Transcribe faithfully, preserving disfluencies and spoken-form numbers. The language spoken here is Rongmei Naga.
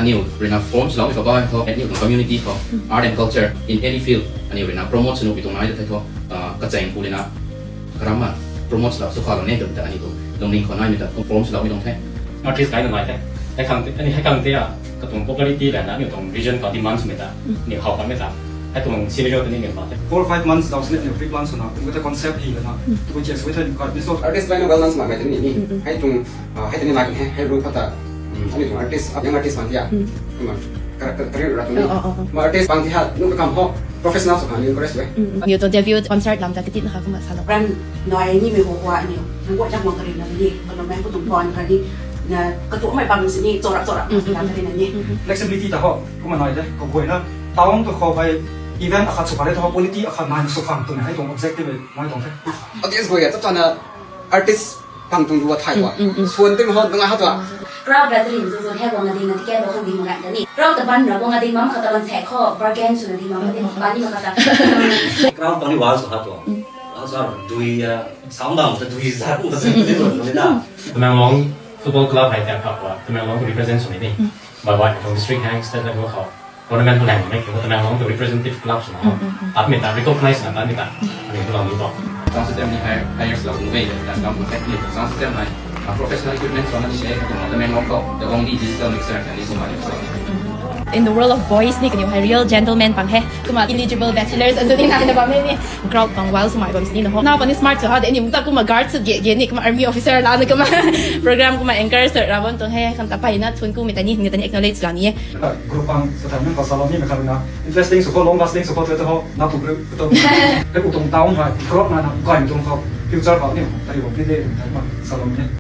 Aniu ruina form swlou khou bai tho, aniu tuang community khou, art and culture in any field, aniu ruina promote sw nuh pi tuang nai ta thei tho, ah, kachang pu ruina, karam ma promote swlou sw kha lou ne, tw ta aniu tuang lungning khou nai mi ta form swlou mi tuang the. Artist kai na nai the. Hei khang te, ani hei khang te a, katuang popularity la na, aniu tuang region khou demand swmei ta, aniu how pat mei ta. Hei tuang scenario ta ni mi pat the. Four, five months daw sini aniu pre-plan swna, with a concept hi lana, tu check with a, got this sort. Artist kai na well known swmei ta ni ni. Hei tuang Ah, hei tini nai he, hei rui khou ta, um, aniu tuang artist, young artist bang ti a. Kumna, ka, ka, career ra tu ni. Oh, oh, oh, oh. Ma artist bang ti ha, nunc kakam ho, professional sw khang ni encourage e. Aniu tuang debut concert lam ta kati na kha kumna salou. Brand noi ni mi ho hua aniu, nunc guay chak mang kari na ni, kalum mei pu tuang pon kari, na, katuang mei bam sini, chorap, chorap, la kari na ni. Flexibility ta ho, kumna nai de, kaguayna, town tu khou hei, event akhat sw khare tu ho, quality akhat nai sw khang tu ni, hei tuang objective e, nai tuang the. Audience guay a, chap chana, artist pang tuang rua thay tua. Suan tim ho, nungai ha tua. Crowd ra trin tu tu the, bang ading na ticket lo khang ding mak ta ni. Crowd ta ban ra, bang ading mam khat ta ban thek ho, bargain sw na ding mam ta ni, ban ni mak ta. Crowd pang ni wall sw ha tua. Wall sw dui, ah, sound bang ta dui za ta dui ta ni na. Tamenglong Football Club hei ta kha tua, Tamenglong represent sw ni ni. Bai bai tuang district hang state level khou. Tournament khou lang mei kiu Tamenglong tu representative club swna ho. Tat mi ta recognize na tat mi ta. Ani tu lam ni to. Sound system ni hire, hire swlou nu e, ta kam ko tech ni sound system hei, ah, professional equipment swna ni e, katuang Tamenglong khou, the only digital mixer, ani swmei ni swna. In the world of boys ni kaniw hei real gentleman pang he. Kumna eligible bachelors azu ni nai na bam e ni. Crowd pang wall swmei bam sini na ho. Na pang ni smart sw ha de ni, mukta kumna guard sw ge, ge ni, kumna army officer la na kumna program kumna anchor sw ra bam tuang he, khang ta pai na thun kumei ta ni, ni ta ni acknowledge la ni e. Group pang sa thaymei khou salou nimei khat ruina, interesting sw khou, long lasting sw khou, tu tu ho, na tu group tu. Hei u tuang town hei, growth na na, gaymei tuang khou, future khou ni, tari bam ni de, tari ma, salou ni.